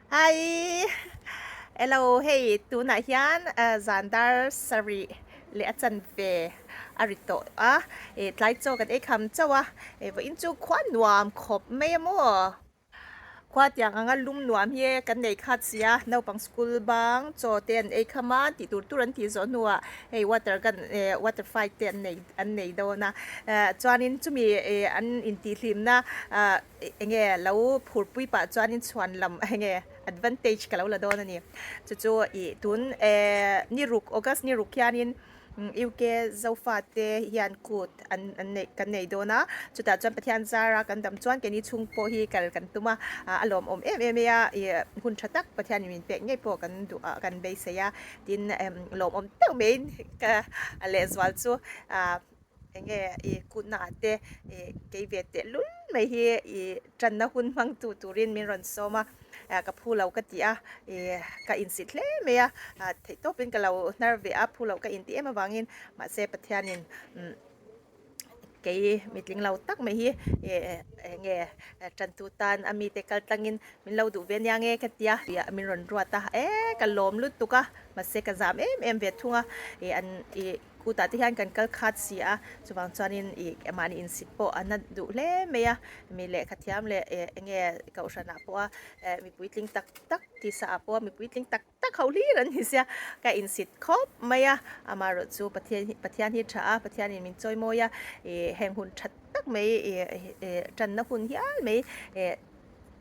Hi hello hei tunah hian zan dar sarih leh a chanve a ri tawh a ih tlai chaw kan ei kham chauh a ih vawiin chu khua nuam khawp mai a maw khua tiang anga lum nuam hi kan nei khat si a naupang school bang chaw te an ei kham a tih tur tur an tih zawh hnuah hei water gun eh water fight te an nei an nei dawn a eh chuanin chumi ih an intihhlimna ah. Enge lo phurpui pah chuanin chhuan lam enge advantage ka lo la dawn a ni. Chu chu ih tun eh ni ruk August ni ruk hianin UK Zofa te hian kut an an neih kan nei dawn a, chutah chuan Pathian zara kan dam chuan keini chhung pawh hi kal kan tum a, a lawmawm em em a, ih hun tha tak Pathianin min pek ngei pawh kan duh a kan beisei a, tin lawmawm deuh maiin ka lehzual chu ah. Enge i kutna ah te i kei ve teh lul mai hi i tanna hun hmang tu turin min rawn sawm a, ka phu lo ka ti a, i ka insit hle mai a, theih tawpin ka lo hnar ve a, phu lo ka inti em avangin mahse Pathianin kei mitling lo tak mai hi i enge tantu tan a mite kal tlangin min lo duh ve ania nge ka ti a, min rawn ruat a, e ka lawm lutuk a, mahse ka zam em em ve thung a, i an i. Kutah te hian kan kal khat si a, chuvang chuanin ih mahni insit pawh a na duh hle mai a, mi lehkha thiam leh eh enge kohhranah pawh a eh mi puitling tak tak tisa ah pawh a mi puitling tak tak ho hlir an ni sia, ka insit khawp mai a, amaherawh chu Pathian hi Pathian hi tha a, Pathianin min chawi mawi a, ih heng hun tha tak mai ih eh tanna hun hial mai eh.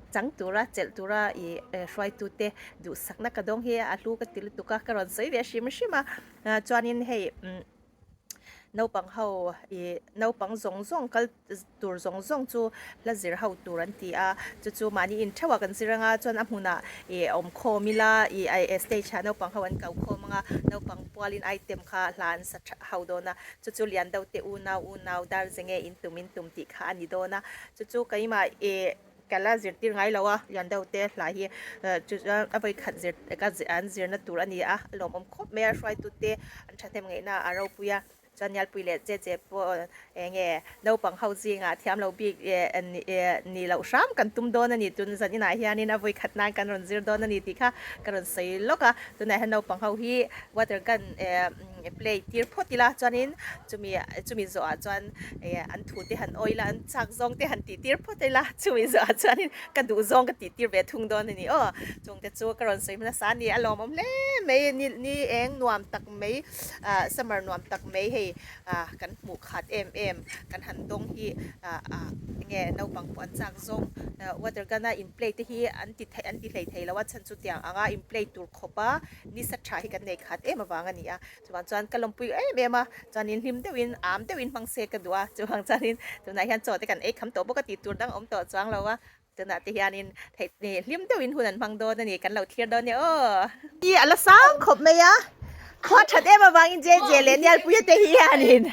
Chang tura, chelh tura i hruaitute duhsakna ka dawng hi a hlu ka ti lutuk a, ka rawn sawi ve hrim hrim a. Chuanin hei naupang ho i naupang zawng zawng kal tur zawng zawng chu hla zir ho tur an ti a, chu chu mahni in theuh ah kan zir anga chuan a hmunah i awm khawm ila i stage ah naupang ho an kau khawm anga naupang pualin item kha hla an sa ho dawn a, chu chu lian deuh te unau unau dar ze nge in tum in tum tih kha a ni dawn a. Chu chu keimah ih ka la zirtir ngai lo a, lian deuh te hla hi chu chuan a vawikhat zir ka an zirna tur a ni a, a lawmawm khawp mai a, hruaitute an thahnem ngaihna a ropui a, chuan Nialpui leh che che pawh eng nge naupang ho zingah thiam lo bik ni loh hram kan tum dawn a ni, tun zan inah hianin a vawikhat nan kan rawn zir dawn a ni tih kha ka rawn sawi lawk a, tunah hian naupang ho hi water gun play tir phawt ila chuanin chumi chumi zawhah chuan eh an thu te han awih ila an chak zawng te han tih tir phawt ila chumi zawhah chuanin ka duh zawng ka tih tir ve thung dawn a ni aw chung te chu ka rawn sawi hmasa a ni a lawmawm hle mai ni ni eng nuam tak mai ah summer nuam tak mai hei ah kan hmuh khat em em kan han dawng hi ah ah enge naupang pawh an chak zawng water gun a in play te hi an ti thei an ti hlei thei lo a chhan chu tiang anga in play tur khawp a. Nisa tha hi kan nei khat em avang a ni a, chuvang chuan ka lawmpui em em a, chuanin hlim deuhin am deuhin hmang se ka duh a, chuvang chuanin tunah hian chaw te kan ei kham tawh bawk a tih tur dang a awm tawh chuang lo a, tunah te hianin theih hlim deuhin hun an hmang dawn a ni, kan lo thlir dawn nia aw. Hi a la sang khawp mai a, khua that em avangin JJ leh Nialpuia te hianin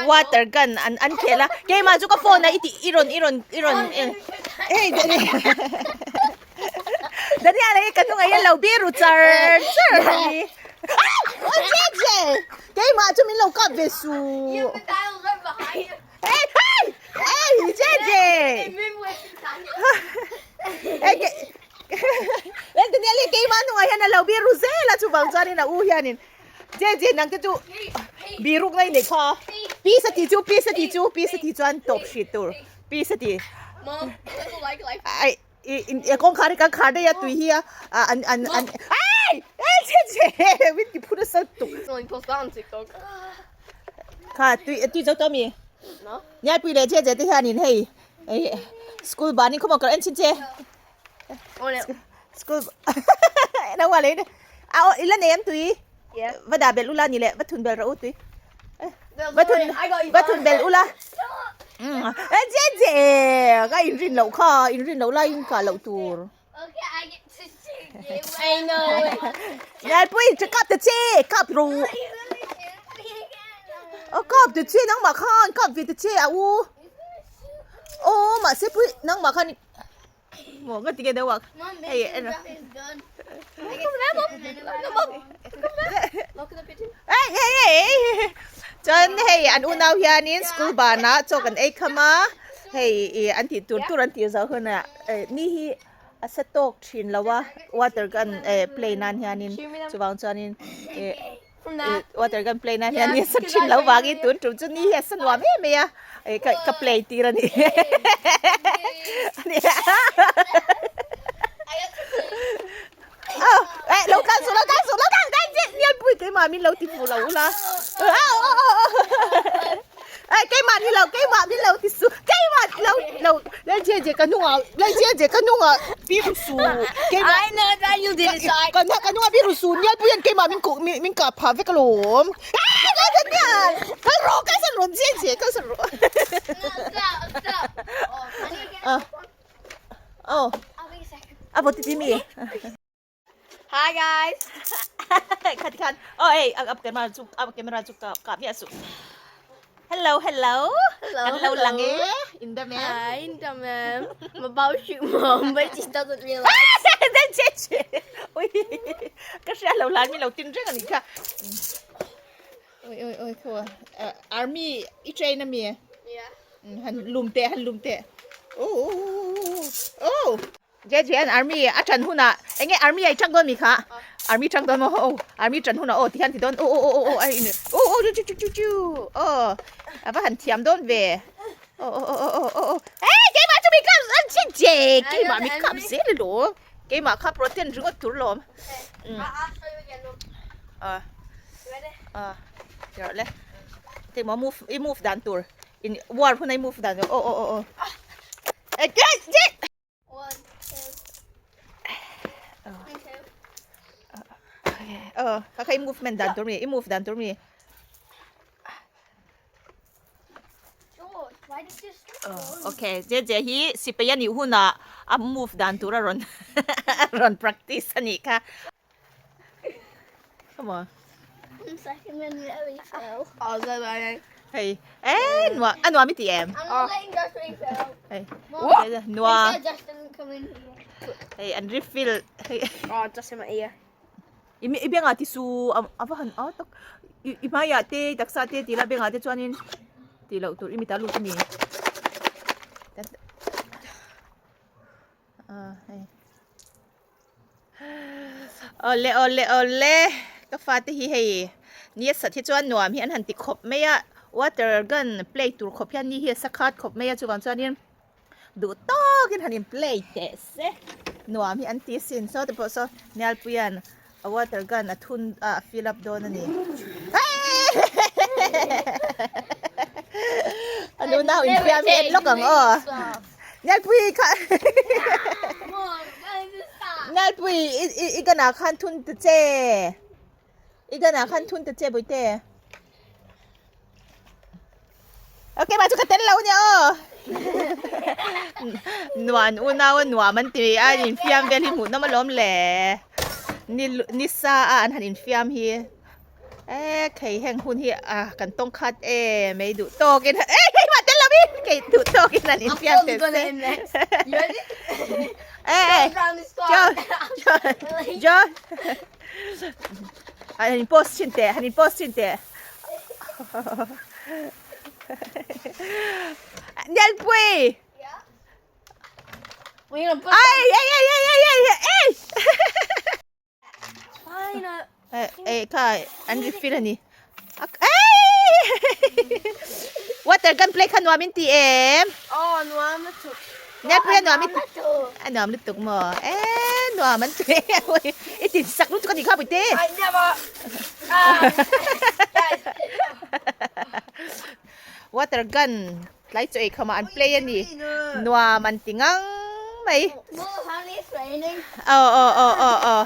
water gun an an khel a, keimah chu ka phone a i tih i rawn i rawn i rawn hei. Daniel hi ka hnungah hian lo bir ru char char a ni. Ah! Che che! Keimah chu min lo kap ve su. Hey, hey! Hey, che che! Hey, ke Hey, Daniel hi keimah hnungah hian a lo bir ru zel a chuvang chuanin a u hianin che che nang te chu biruk na i nei kha. Peace a ti chu, peace a ti chu, peace a ti chuan tawp hrih tur. Peace a ti. Ai I kawngkhar hi kan khar daih a tui hi a an an an ai ai che che min ti phur nasa tuk kha tui tui zo tawh mi Nialpui leh che che te hianin hei school banin khawm ang ka lo en chhin che school no a lei a i la nei em tui va dah belh ula ni leh va thun belh rawh u tui va thun va thun belh ula e che che ka in rin loh kha in rin loh laiin kah loh tur Ngalpui che kap ta che kap ru a kap ta che nangmah khan kap ve ta che a u aw mahse pui nangmah khan Maw ka ti ke deuh a hei en rawh ei ei ei chuan hei an unau hianin school banah chaw kan ei kham a hei ih an tih tur tur an tih zawh hunah ni hi. a sa tawk thin lo a water gun eh play nan hianin chuvang chuanin eh water gun play nan hian ni a sa thin lo vangin tun tum chu ni hi a sa nuam em mai a eh ka ka play tir a ni eh lo kal suh lo kal suh lo kal dai che nialpui keimah min lo ti fuh lo ula eh keimah ni lo keimah min lo ti suh keimah lo lo lai che che ka hnungah lai che che ka hnungah pi ru su keimah I know that you did it so I ka ka hnungah pi ru su nialpui hian keimah min kuh min kah phah vek alawm kal rawh kal san rawh che che kal san rawh Stop stop Oh. A bot ti mi. Hi guys. Khat khat. Oh hey, up camera chu up camera chu ka ka mi su. Hello, hello. Hello. Kan lo lang e. In the man. Hi, in the man. I'm about to shoot mom, but she doesn't realize. Then che che. Ui. Ka hria lo lan mi lo tin reng ani kha. Oi oi oi khaw. Army i train ami. Yeah. Han lum teh han lum teh. Oh oh. Jeje an army a than hunah enge army ai tang dawn mi kha army tang dawn maw oh army than hunah aw tihian ti dawn oh oh oh oh ai in oh oh chu chu chu chu oh a va han thiam dawn ve oh oh oh oh oh oh eh keimah chu mi kap an che che keimah mi kap zel alo keimah kha protein ringawt tur lawm ah ah rawh le keimah move i move dan tur in war hun a i move dan tur oh oh oh oh eh che che Oh, kha kha i movement dan tur mi, i move dan tur mi. Oh, okay, je je hi sipai ani huna a move dan tur a rawn a rawn practice ani kha. Come on. Hei, eh, nua, a nua mi ti em? Hei, nua. Hei, an refill. Hei. Oh, just in my ear. I i bengah ti su a va han a tak. I i hmaiah te taksa te tih la bengah te chuanin tih loh tur i mitah lut a ni. Ah, hei. Awle awle awle ka fate hi hei ni a sat hi chuan nuam hi an han ti khawp mai a water gun play tur khawp hian ni hi a sa khat khawp mai a chuvang chuanin duh tawkin han in play teh se nuam hi an ti asin saw te pawh saw Nialpuia'n a water gun a thun a a fill up dawn a ni a nu nau infiam hi en lawk ang aw. Nalpui kha Nalpui i i i ganah khan thun ta che i ganah khan thun ta che bawihte ok mah chu ka tel lo nia aw nuan unau a nuam an ti a infiam vel hi hmuh nawm alawm le ni ni sa a an han infiam hi. E khei heng hun hi a kan tawng khat e mei duh tawkin e hei mah tel lo in kei duh tawkin an infiam tel se e e jo jo jo han in post thin teh han in post thin teh Nelpui ai ai ai ai ai ai ai Eh kha an refill a ni. Water gun play kha nuam in ti em? Oh nuam lutuk. Nep le nuam in a nuam lutuk maw? Eh nuam an ti i tin sak lutuk a ni kha puite. I never. Water gun tlai chaw ei khamah an play a ni nuam an ti ngang mai aw aw aw aw aw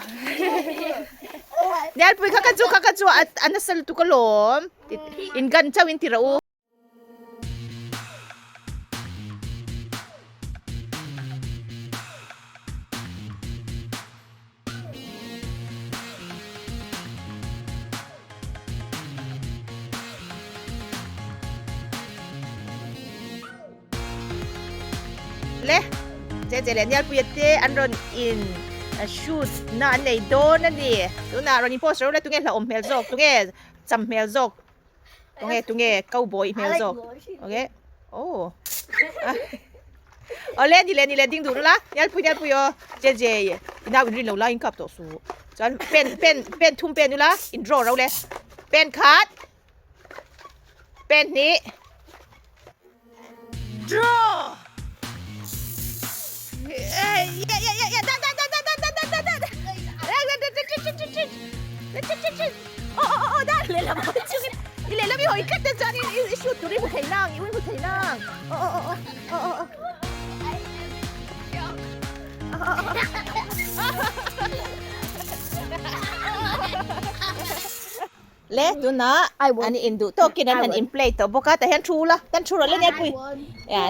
Nialpui kha ka chu kha ka chu a nasa lutuk alawm in gun chauh in ti rawh u. Le che che leh Nialpuia te an rawn in shoot na an nei dawn a ni tunah rawn in post ro le tunge hlauhawm hmel zawk tunge cham hmel zawk tunge tunge cowboy hmel zawk okay oh. Awle ni le ni le ding duh la Nialpui Nialpui aw Je Je i nau in rin lo la in kap tawh suh. Chuan pen pen pen thum pen ula in draw ro le. Pen khat pen hnih draw. Le tunah an induh tawkin an han in play tawh bawk a tah hian thu la kan thu rawh le Nialpui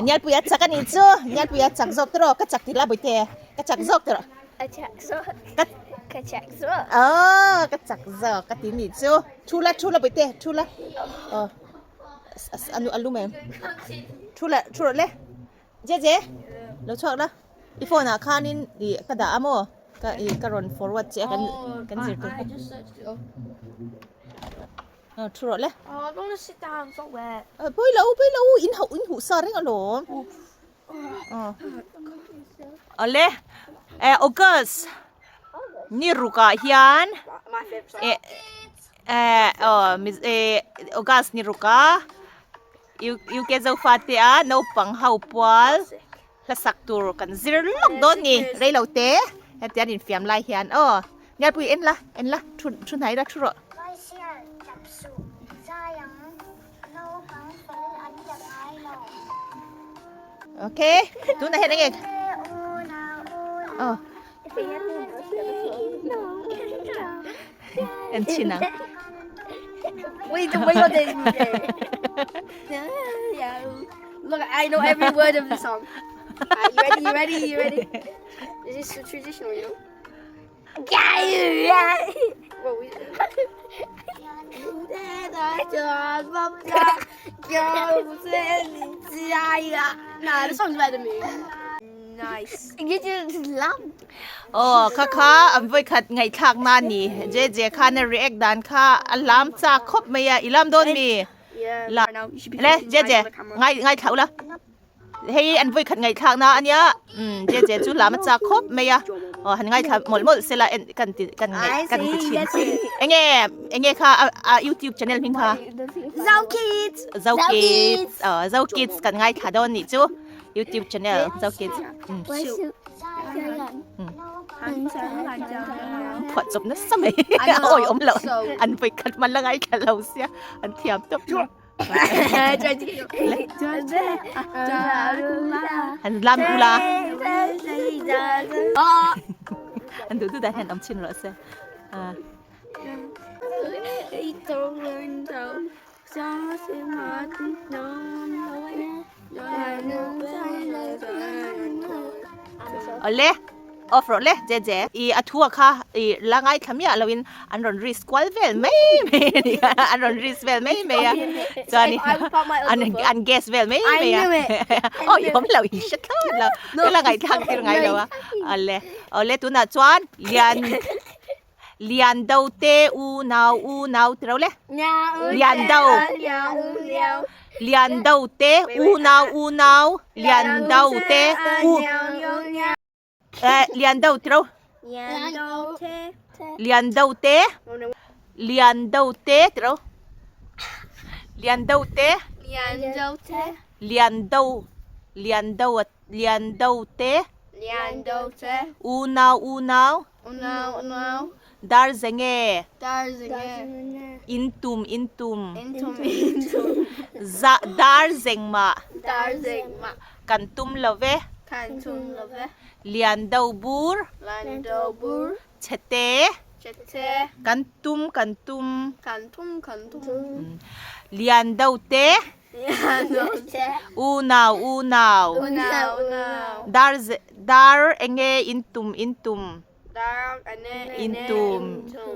Nialpui a chak a nih chu Nialpui a chak zawk tawh ka chak tih la bawihte ka chak zawk tawh A chak zawk ka chak zawk aw ka chak zawk ka ti nih chu thu la thu la bawihte thu la aw a lum em thu la thu rawh le. Je je lo chhuak la i phone ah khanin ih ka dah a maw ka ih ka rawn forward che a kan kan zir tur kha thu rawh le pawi lo pawi lo in hauh in huh sa reng alawm awle eh August ni ruk ah hian eh eh aw eh August ni ruk a. UK Zofate a naupang ho pual hlasak tur kan zir lawk dawn ni reilo te heti an infiam lai hian aw Nialpui en la en la thu thu hnai la thu rawh. Vaisial tap suh zai ang naupang fel an la ngai lo. Ok tunah hian enge aw en chhin ang. Wait, wait on this. Look, I know every word of the song. Uh, you ready? You ready? You ready? This is traditional, you know. Well, we. Nah, the song's better than me. Nice. You just love. Aw kha kha an vawi khat ngaihthlak na ni JJ khan a react dan kha a lam chak khawp mai a i lam dawn mi la le JJ ngai ngai thlau la hei an vawi khat ngaihthlak na ania um JJ chu lam a chak khawp mai a aw han ngaithla mawlh mawlh sela en kan ti kan ngaih kan ti thin enge enge kha a youtube channel hming kha Zo Kids Zo Kids aw Zo Kids kan ngaithla dawn nih chu youtube channel Zo Kids um Phuah chawp nasa mai a awi awm loh an vawi khat man la ngaithla lo sia an thiam tawp an lam ula an duh duh dan hian awm chhin rawh se. Awle off rawh le je je i a thu a kha i la ngaithla miah loin an rawn risk kual vel mai mai a ni a an rawn risk vel mai mai a chuan an an guess vel mai mai a aw i awm lo i hre thlawt lo ka la ngaihthlak tir ngai lo a awle awle tunah chuan lian Lian do te u nau u nau ti ro le. Lian do. Lian do te u nau u nau. Lian do te u. Eh, lian do ti ro. Lian do te. Lian do te ti ro. Lian do te. Lian do te. Lian do. Lian do lian do te. Lian do te. U nau u nau. Unau unau. Dar ze nge. Dar ze nge. In tum in tum. In tum in tum. Za dar zeng mah. Dar zeng mah. Kan tum lo ve. Kan tum lo ve. Lian do bur. Lian do bur. Chhete. Chhete. Kan tum kan tum. Kan tum kan tum. Lian do te. Lian do te. Unau unau. Unau unau. Dar ze dar enge in tum in tum. Dar enge in tum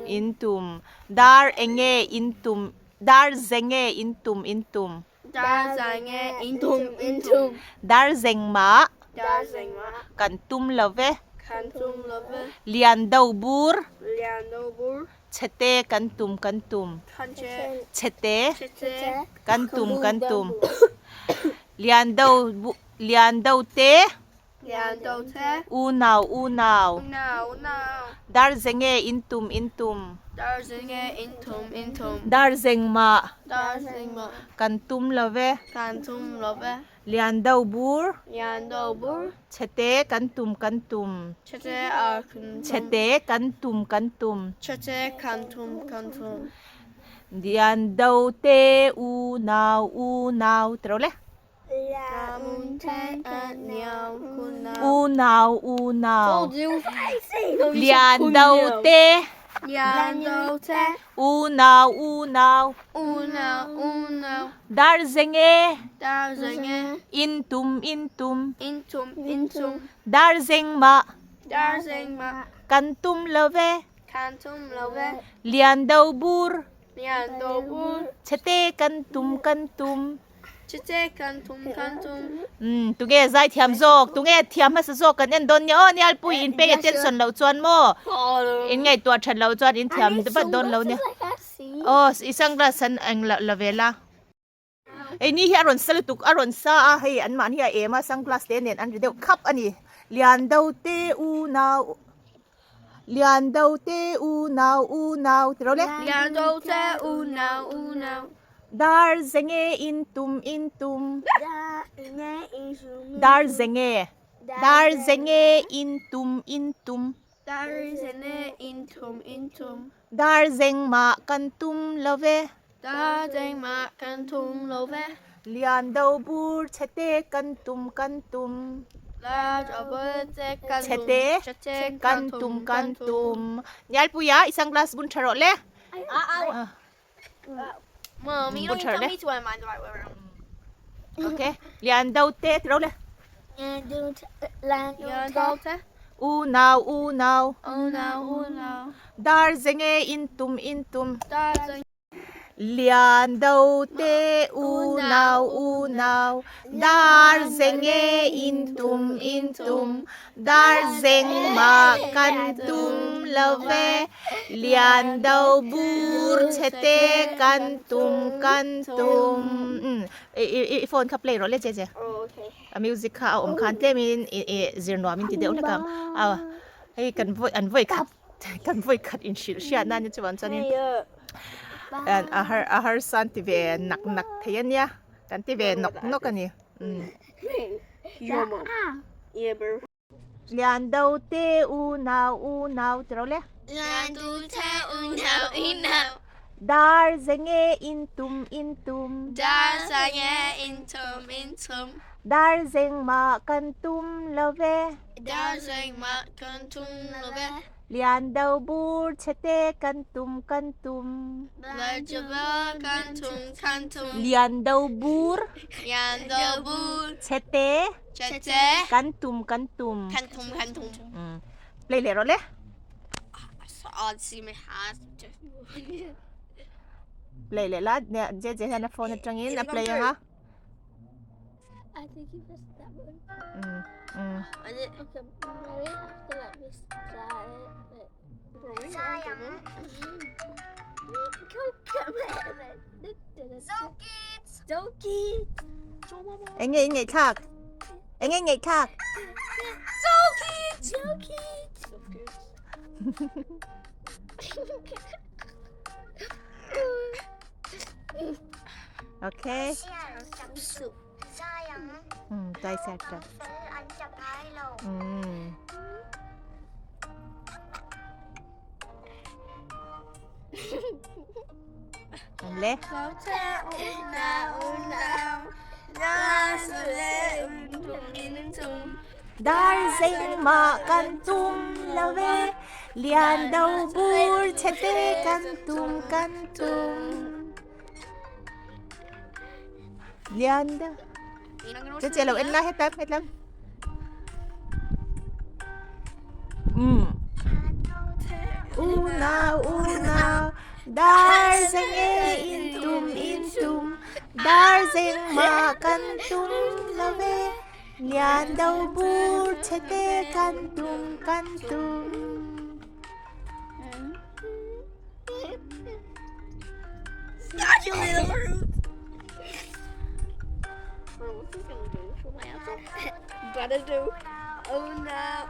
in tum. Dar enge in tum dar zenge in tum in tum. Dar zenge in tum in tum. Dar zeng mah. Dar zeng mah. Kan tum lo ve. Kan tum lo ve. Lian do bur. Lian do bur. Chhete kan tum kan tum. Kan che. Chhete. Chhete. Kan tum kan tum. Lian do bu. Lian do te. Lian do te. Unau unau. Unau unau. Dar zenge in tum in tum. Dar zenge in tum in tum. Dar zeng mah. Dar zeng mah. Kan tum lo ve. Kan tum lo ve. Lian do bur. Lian do bur. Chhete kan tum kan tum. Chhete a kan tum. Chhete kan tum kan tum. Chhete kan tum kan tum. Lian do te unau unau ti ro le. Unau unau. Lian do te. Unau unau. Dar zenge. In tum in tum. Dar zeng mah. Kan tum lo ve. Lian do bur. Chhete kan tum kan tum. Umm tunge zaithiam zawk tunge thiam hmasa zawk kan en dawn nia aw Nialpui in pay attention loh chuan maw in ngaihtuah that loh chuan in thiam vat dawn lo nia aw i sunglass an eng la ve la hei ni hi a rawn sa lutuk a rawn sa a hei an mahni a em a sunglass te nen an ri deuh khap a ni lian do te unau lian do te unau unau ti ro le. Lian do te unau unau. Dar zenge in tum in tum. Dar zenge Dar zenge in tum in tum. Dar zenge in tum in tum. Dar zeng mah kan tum lo ve. Dar zeng mah kan tum lo ve. Lian do bur chhete kan tum kan tum. Lian do bur chhete kan tum Chhete kan tum kan tum. Nialpuia i sunglass bun tha rawh le. Mom, you don't Butcher tell le. me to wear mine the right way round. Okay. Lian do te ti ro le. Lian do te. Unau unau. Unau unau. Dar zenge in tum in tum. Dar zeng. Lian do te unau unau. Dar zenge in tum in tum. Dar zeng mah kan tum lo ve. Lian do bur chhete kan tum kan tum. Umm i phone kha play rawh le che che. A music kha a awm khan tlemin i zir nuam in ti deuh hlek ang. A hei kan vawi an vawi khat kan vawi khat inhrilh hriat nan hi chuan chuanin a har a harsa an ti ve nak nak thei a nia kan ti ve nawk nawk a ni. Umm. Lian do te unau unau ti ro le. Lian do te unau unau. Dar zenge in tum in tum. Dar zenge in tum in tum. Dar zeng mah kan tum lo ve. Dar zeng mah kan tum lo ve. Lian do bur chhete kan tum kan tum. Lian do bur kan tum kan tum. Lian do bur. Lian do bur. Chhete. Chhete. Kan tum kan tum. Kan tum kan tum. Play leh rawh le. Play leh la JJ hian a phone atangin a play ang a. I think you pressed that button. Mm. Okay, maybe after like we start it. Eng nge in ngaihthlak? Eng nge in ngaihthlak? Okay. Umm zai siar tap. Umm. An le. Dar zeng mah kan tum lo ve, lian do bur chhete kan tum kan tum. Lian do. Che che lo en la hetam hetam. Umm. Unau unau dar zeng e in tum in tum dar zeng mah kan tum lo ve lian do bur chhete kan tum kan tum. gotta do. Oh no.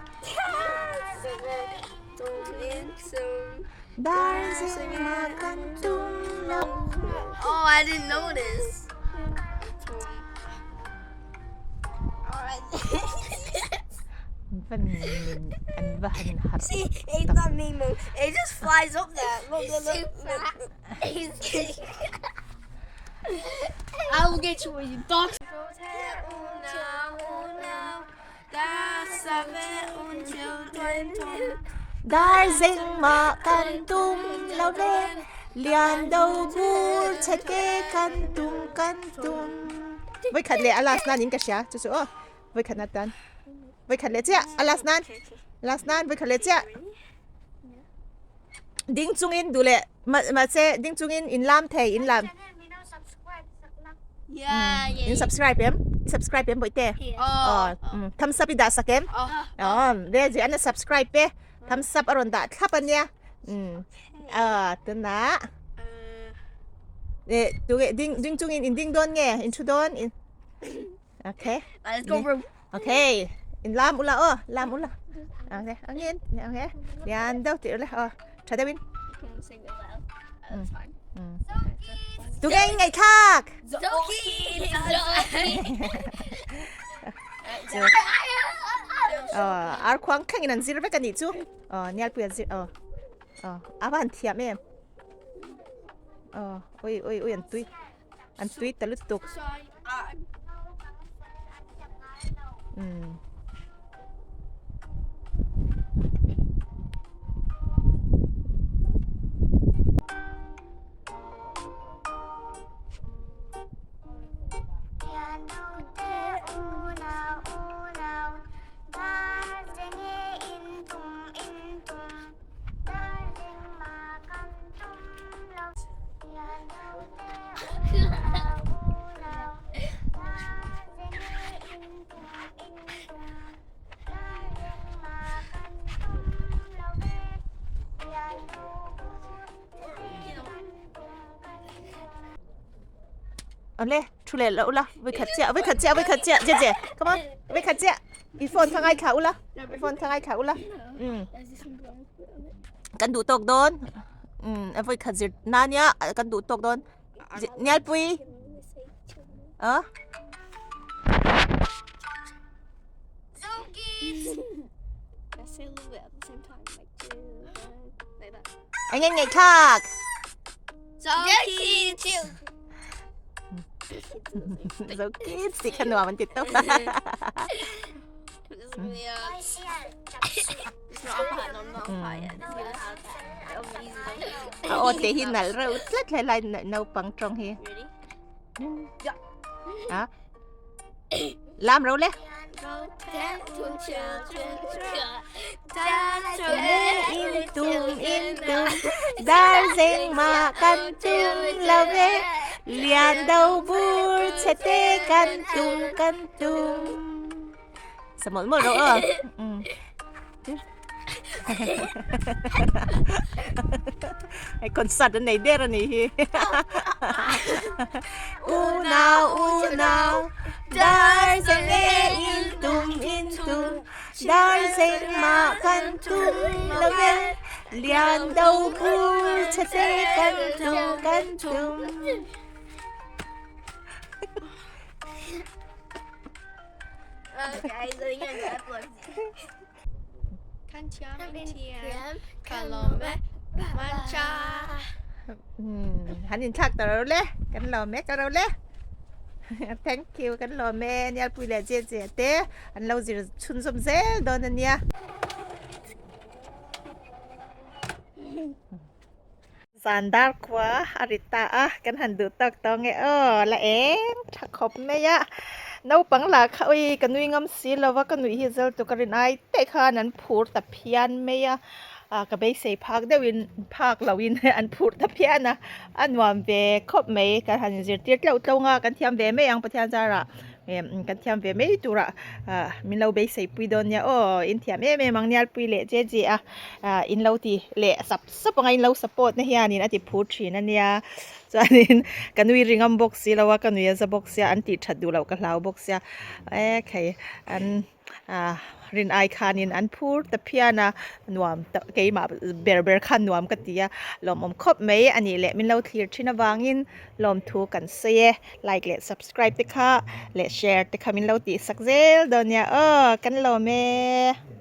Dar zing ma kan tum lo. Oh, I didn't know this. An va han an va han harh See, it's not me move. It just flies up there. Look, look, look, look. I will get you when you dog. Dar zing ma kan tum lo ve lian do bur chhe te kan tum kan tum. Voi khat leh a last nan in ka hria chu chu aw voi khat na tan voi khat leh chiah a last nan last nan voi khat leh chiah ding chungin duh leh mahse ding chungin in lam thei in lam. In subscribe em? I subscribe em bawihte? Aw, thumbs up i dah sak em? Aw, ve zia an a subscribe e. Thumbs up a rawn dah thlap a nia. Aw, tunah eh tunge ding ding chungin in ding dawn nge? In thu dawn? In Okay. Let's go bro. Okay. In lam ula aw, lam ula. Okay, angin. Okay. Lian deuh tih ula aw. Tha deuhin. Tunge in ngaihthlak? Aw, ar khuang thlengin an zir vek a nih chu. Aw, Nialpui an zir aw. Aw, a va han thiam em. Aw, ui ui ui an tui. An tui ta lutuk. Umm. Awle thu leh loh ula voi khat chiah voi khat chiah voi khat chiah je je come on voi khat chiah i phone kha ngaithla ula i phone kha ngaithla ula um kan duh tawk dawn um a voi khat zir na nia kan duh tawk dawn Nialpui a Anh em nhảy thạc. Zo kids tih kha nuam an ti tawp a. A aw te hi nalh reuh tlat hle lai naupang tawng hi. A lam ro le. In tum in tum dar zeng ma kan tum lo ve lian do bur che te kan tum kan tum. Sa mawlh mawlh rawh aw. Hei concert an nei der a nih hi. Unau unau dar zeng e in tum in tum dar zeng mah kan tum lo ve lian do bur che te kan tum kan tum. Han in thlak ta ro le kan lo mek ro le thank you kan lo me nialpui leh che che te an lo zir chhunzawm zel dawn ania. Zan dar khua a ri ta a, kan han duh tawk tawh nge aw, la eng tha khawp mai a. Naupang lah kha ui ka nui ngam si lo va, ka nuih hi zal tuk a rin ai te khan an phur ta phian mai a, ka beisei phak deuhin phak loin an phur ta phian a, a nuam ve khawp mai, kan han inzirtir tleuh tleuh nga, kan thiam ve mai ang Pathian zarah. Kan thiam ve mai turah min lo beisei pui dawn nia aw, in thiam em em ang Nialpui leh che che a, in lo ti leh sap sap anga in lo support na hianin a ti phur thin a nia, chuanin ka nui ri ngam bawk si lo a, ka nui a za bawk sia, an tih that duh loh ka hlau bawk sia, e khai an. Ahh rin ai khanin an phur ta phian a, nuam tak keimah ber ber khan nuam ka ti a, lawmawm khawp mai a nih leh min lo thlir thin avangin lawmthu kan sawi e, like leh subscribe te kha leh share te kha min lo tihsak zel dawn nia aw kan lawm e.